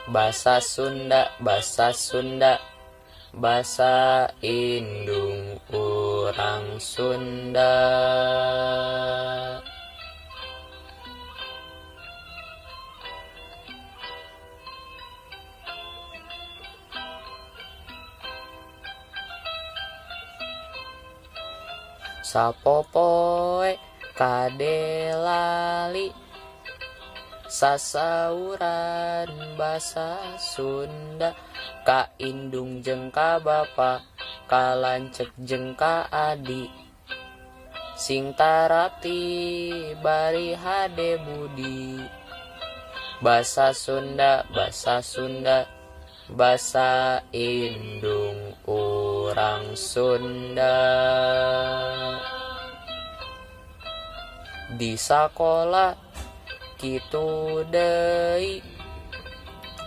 Basa Sunda, basa Sunda, basa indung urang Sunda. Sapopoe kade lali sasauran basa Sunda, ka indung jeung ka bapa, ka lanceuk jeung ka adi, sing tarapti bari hade budi. Basa Sunda, basa Sunda, basa indung urang Sunda. Di sakola kitu deui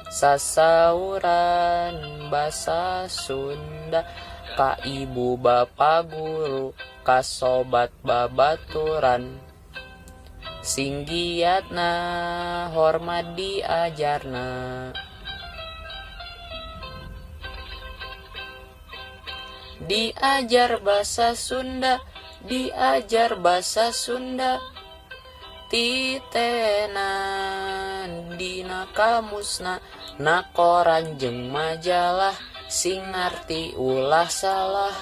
sasauran basa Sunda, ka ibu bapa guru, ka sobat babaturan, sing giatna hormat diajarna. Diajar basa Sunda, diajar basa Sunda, titenan dina kamusna, na koran jeung majalah, sing ngarti ulah salah.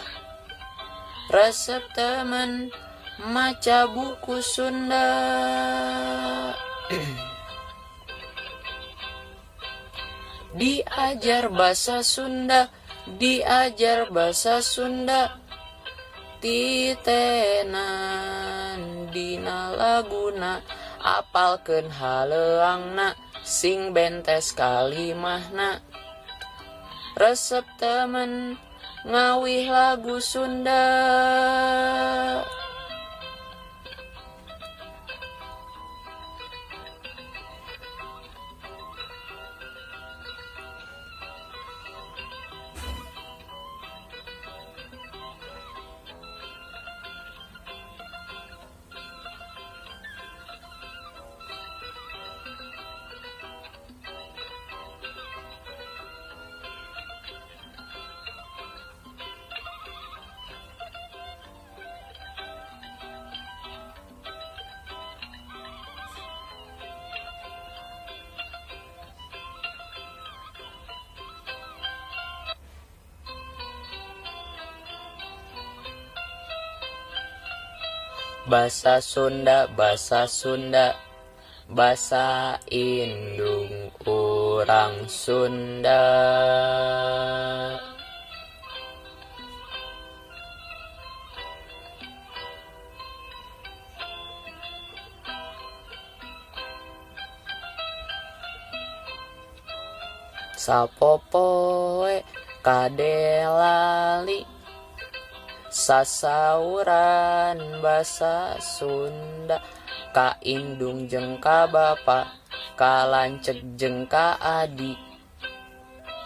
Resep temen maca buku Sunda. Diajar basa Sunda, diajar basa Sunda, titenan dina laguna, apalkeun haleuangna, sing bentes kalimahna. Resep temen ngawih lagu Sunda. Basa Sunda, basa Sunda, basa indung urang Sunda. Sapopoe kade lali sasauran basa Sunda, ka indung jeung ka bapa, ka lanceuk jeung ka adi,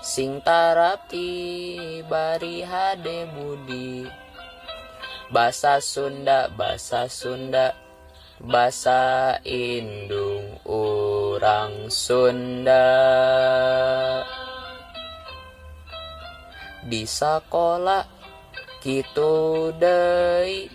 sing tarapti bari hade budi. Basa Sunda, basa Sunda, basa indung urang Sunda. Di sakola kitu deui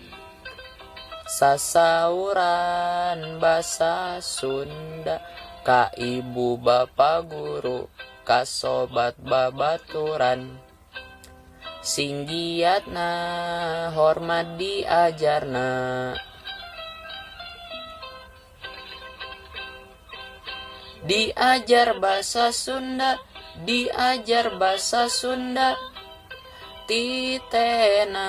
sasauran basa Sunda, ka ibu bapa guru, ka sobat babaturan, sing giatna hormat diajarna. Diajar basa Sunda, diajar basa Sunda, titenan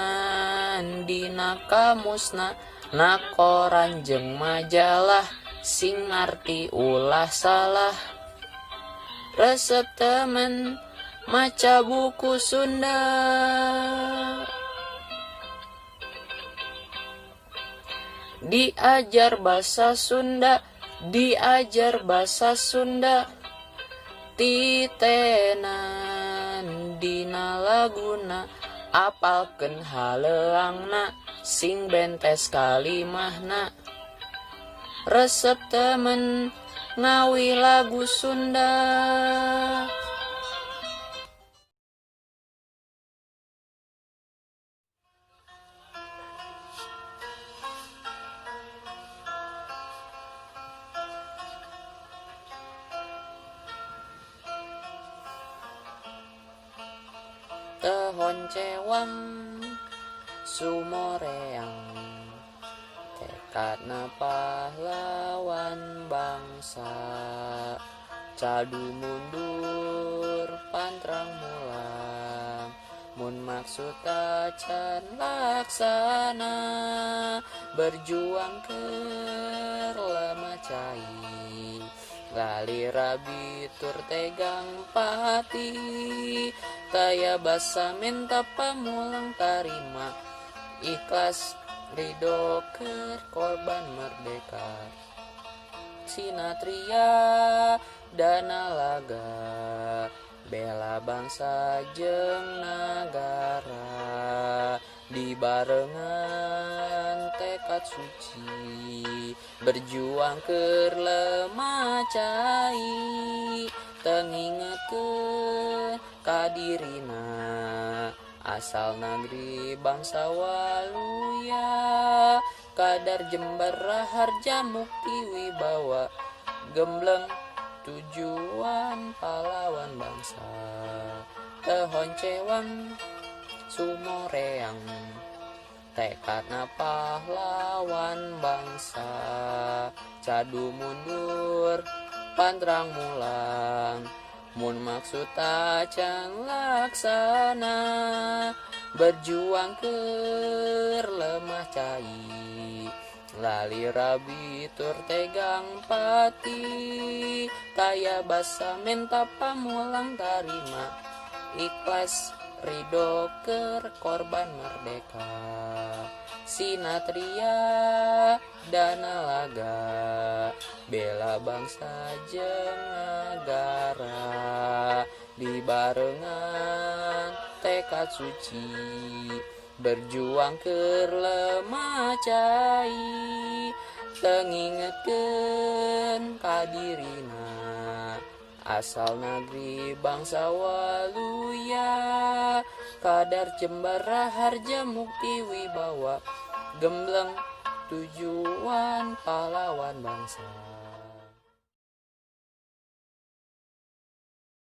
dina kamusna, na koran jeung majalah, sing ngarti ulah salah. Resep temen maca buku Sunda. Diajar basa Sunda, diajar basa Sunda, titenan dina laguna, apalkeun haleuangna, sing bentes kalimahna. Resep temen Ngawi lagu Sunda. Teu honcewang sumoreang, tekadna pahlawan bangsa. Cadu mundur pantrang mulang, mun maksud tacan laksana. Berjuang keur lemah cai, lalira bitur tegang pati. Taya basa minta pamulang tarima, ikhlas ridho keur korban merdeka. Sinatria dana laga, bela bangsa jeung nagara. Dibarengan tekad suci, berjuang keur lemah cai. Teu ngingetkeun ka dirina, asal negeri bangsa waluya. Kadar Jember Raharja Mukti Wibawa, gembleng tujuan pahlawan bangsa. Teu honcewang sumoreang, tekadna pahlawan bangsa. Cadu mundur pantrang mulang, mun maksud tacan laksana. Berjuang keur lemah cai, lalira bitur tegang pati. Taya basa menta pamulang tarima, ikhlas ridho keur korban merdeka. Sinatria dana laga, bela bangsa jeung nagara. Dibarengan tekad suci, berjuang keur lemah cai. Teu ngingetkeun ka dirina, asal negeri bangsa waluya. Kadar Jember Raharja Mukti Wibawa, gembleng tujuan pahlawan bangsa.